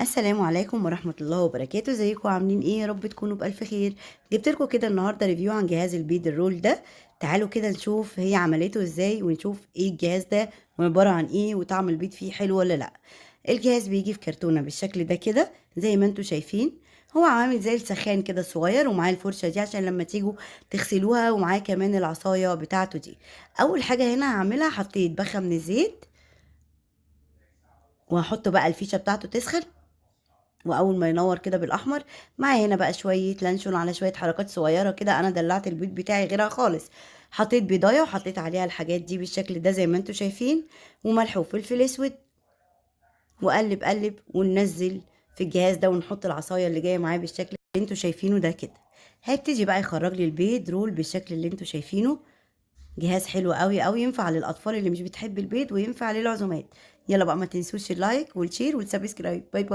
السلام عليكم ورحمة الله وبركاته. ازيكم عاملين ايه؟ يا رب تكونوا بألف خير. جبت لكم كده النهارده review عن جهاز البيض ال roll ده. تعالوا كده نشوف هي عملته ازاي، ونشوف ايه الجهاز ده وعبارة عن ايه، وطعم البيض فيه حلو ولا لا. الجهاز بيجي في كرتونة بالشكل ده كده زي ما انتم شايفين، هو عامل زي السخان كده الصغير، ومعاه الفرشة دي عشان لما تيجوا تغسلوها، ومعاه كمان العصاية بتاعته دي. اول حاجة هنا هعملها، حطيت بخة من الزيت وهحط بقى الفيشة بتاعته تسخن، واول ما ينور كده بالاحمر. معايا هنا بقى شوية لانشون على شوية حركات صغيرة كده، انا دلعت البيض بتاعي غيرها خالص. حطيت بيضايه وحطيت عليها الحاجات دي بالشكل ده زي ما انتم شايفين، وملح وفلفل اسود، وقلب قلب وننزل في الجهاز ده، ونحط العصاية اللي جاية معاه بالشكل اللي انتم شايفينه ده كده. هيبتدي بقى يخرج لي البيض roll بالشكل اللي انتم شايفينه. جهاز حلو قوي قوي، ينفع للاطفال اللي مش بتحب البيض، وينفع للعزومات. يلا بقى ما تنسوش ال like وال share وال subscribe. bye bye.